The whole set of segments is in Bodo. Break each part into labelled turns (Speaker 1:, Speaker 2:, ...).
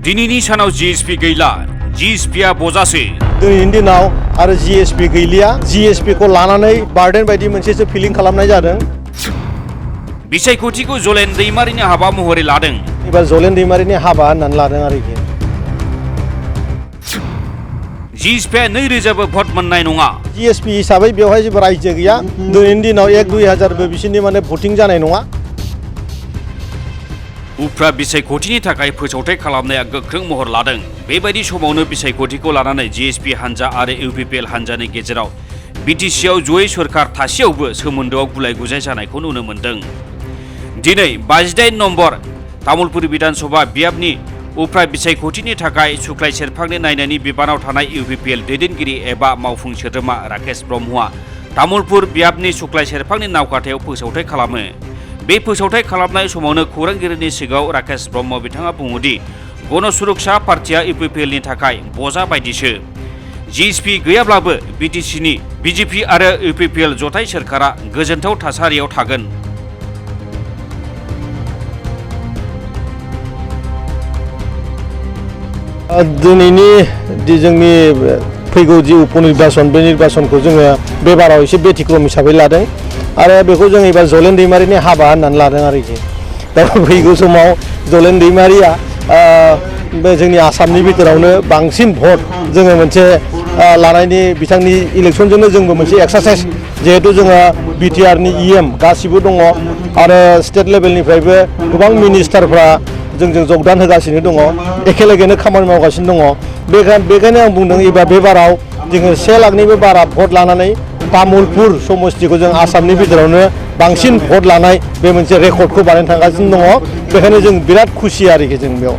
Speaker 1: दिनैनि सानाव जीएसपी गैला, जीएसपीआ बजासो।
Speaker 2: दिनैनि दिनाव आरो जीएसपी गैलिया, जीएसपी खौ लानानै बार्डेन बायदि मोनसेसो फिलिं खालामनाय जादों।
Speaker 1: बिसायख'थिखौ जलेन दैमारिनि हाबा महरै लादों।
Speaker 2: एबा जलेन दैमारिनि हाबा होननानै लादों आरोखि।
Speaker 1: जीएसपीआ 2000बो भट मोननाय नङा।
Speaker 2: जीएसपी हिसाबै बेवहाय जेबो रायजो गैया। दिनैनि दिनाव 1-2 हाजारबो बिसोरनि माने भटिं जानाय नङा।
Speaker 1: उफ्रा बिसायख'थिनि थाखाय फोसावथाय खालामनाया गोख्रों महर लादों। बेबायदि समावनो बिसायख'थिखौ लानानै जीएसपी हान्जा आरो इउपिपिएल हान्जानि गेजेराव बिटिसिआव जयै सरकार थासेयावबो सोमोन्दोआव गुलाय-गुजाय जानायखौ नुनो मोन्दों। दिनै 58 नम्बर तामुलपुर विधानसभा बियाबनि उफ्रा बिसायख'थिनि थाखाय सुक्लाय सेरफांनि नायनायनि बिबानाव थानाय इउपिपिएल दैदेनगिरि एबा मावफुं सोद्रोमा राकेश ब्रह्मआ तामुलपुर बियाबनि सुक्लाय सेरफांनि नावकाथायाव फोसावथाय खालामो। बे फोसावथाय खालामनाय समावनो खौरांगिरिनि सिगाङाव राकेश ब्रह्म बिथाङा बुङोदि गण सुरक्षा पार्टिया इउपिपिएलनि थाखाय बजा बायदिसो। जीएसपी गैयाब्लाबो बिटिसिनि बिजेपि आरो इउपिपिएल जथाय सोरखारा गोजोनथाव थासारियाव थागोन।
Speaker 2: दिनैनि जोंनि फैगौ जि उपनिर्बासन बे निर्बासनखौ जोङो बे बाराव एसे बेतिक्रम हिसाबै लादों आरो बेखौ जों एबार जलेन दैमारिनि हाबा होननानै लादों आरोखि। दा फैगौ समाव जलेन दैमारिया जोंनि आसामनि बिथोरावनो बांसिन भट जोङो मोनसे लानायनि बिथांनि इलेक्सनजोंनो जोंबो मोनसे एक्सारसाइज जिहेतु जोङो बिटिआरनि इएम गासिबो दङ आरो स्टेट लेभेलनिफ्रायबो गोबां मिनिस्टारफ्रा जोंजों जगदान होगासिनो दङ, एखेलेगेनो खामानि मावगासिनो दङ। बेखायनो आं बुंदों एबार बे बाराव जोङो 1 लाखनिबो बारा भट लानानै तामुलपुर समस्तिखौ जों आसामनि बिथोरावनो बांसिन भट लानाय बे मोनसे रेकर्डखौ बानायनो थांगासिनो दङ। बेखायनो जों बिराद खुसि आरोखि जों बेयाव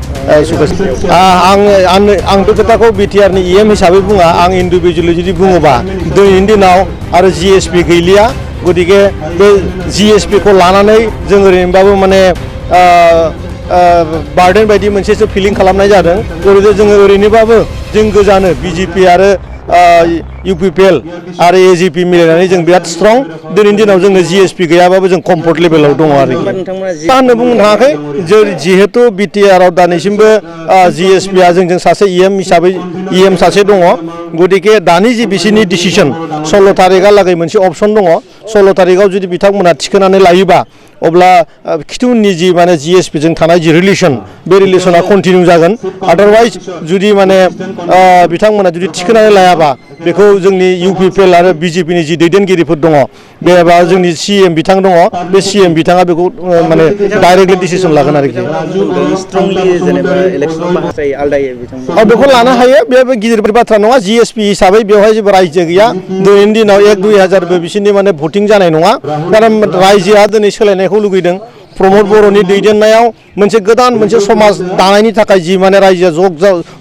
Speaker 2: आं बे खोथाखौ बिटिआरनि इएम हिसाबै बुङा, आं इन्डिभिजुवेलि जुदि बुङोबा दिनैनि दिनाव आरो जीएसपी गैलिया, गतिके बे जीएसपी खौ लानानै जों ओरैनोबाबो माने बार्डेन बायदि मोनसेसो फिलिं खालामनाय जादों। गतिके जोङो ओरैनोबाबो जों गोजानो बिजेपि आरो इउपिपिएल आरो एजिपि मिलायनानै जों बिराद स्ट्रं। दिनैनि दिनाव जोङो जीएसपी गैयाबाबो जों कम्फर्ट लेभेलाव दङ आरोखि। मा होननो बुंनो थाङाखै, जिहेतु बिटिआरआव दानिसिमबो जीएसपीआ जोंजों सासे इएम हिसाबै इएम सासे दङ। गतिके दानि जि बिसोरनि डिसिसन 16 तारिखहालागै मोनसे अपसन दङ। 16 तारिखआव जुदि बिथांमोना थिखोनानै लायोबा अब्ला खिथुउननि जि माने जीएसपी जों थानाय जि रिलेसन बे रिलेसना कन्टिनिउ जागोन। आदारवाइज जुदि माने बिथांमोना जुदि थिखोनानै लायाबा बेखौ जोंनि इउपिपिएल आरो बिजेपिनि जि दैदेनगिरिफोर दङ, बेबा जोंनि सीएम बिथां दङ, बे सीएम बिथाङा बेखौ माने डाइरेक्टलि डिसिसन लागोन आरोखि। बेखौ लानो हायो, बे गिदिर बाथ्रा नङा। जीएसपी हिसाबै बेवहाय जेबो रायजो गैया। दिनैनि दिनाव 1-2 हाजारबो बिसोरनि माने भटिं जानाय नङा। खारन रायजोआ दिनै सोलायनायखौ लुगैदों। प्रमद बर'नि दैदेननायाव मोनसे गोदान मोनसे समाज दानायनि थाखाय जि माने रायजोआ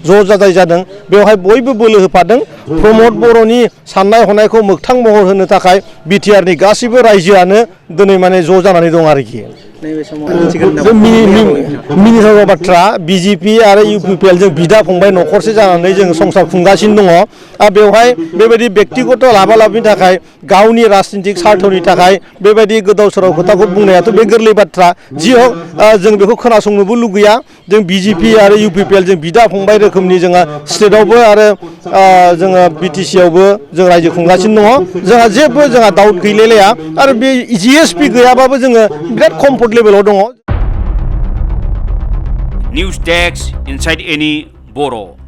Speaker 2: ज' जाजाय जादों, बेवहाय बयबो बोलो होफादों। प्रमद बर'नि साननाय हनायखौ मोगथां महर होनो थाखाय बिटिआरनि गासैबो रायजोआनो दिनै माने ज' जानानै दं आरोखि। मिनिथाव बाथ्रा, बिजेपि आरो इउपिपिएल जों बिदा फंबाय न'खरसे जानानै जों संसार खुंगासिनो दङ। बेवहाय बेबायदि बेक्तिगत लाभालाभनि थाखाय, गावनि राजनितिक सार्थनि थाखाय बेबायदि गोदाव सोराव खोथाखौ बुंनायाथ' बे गोरलै बाथ्रा। जि हक जों बेखौ खोनासंनोबो लुगैया। जों बिजेपि आरो इउपिपिएल जों बिदा फंबाय रोखोमनि जोङो स्टेटआवबो आरो जोङो बिटिसिआवबो जों रायजो खुंगासिनो दङ। जोंहा डाउट गैलायलाया आरो बे जीएसपी गैयाबाबो जोङो बिराद कम्फर्ट लेभेलाव दङ।
Speaker 1: निउज डेस्क इनसाइड एनि बर'।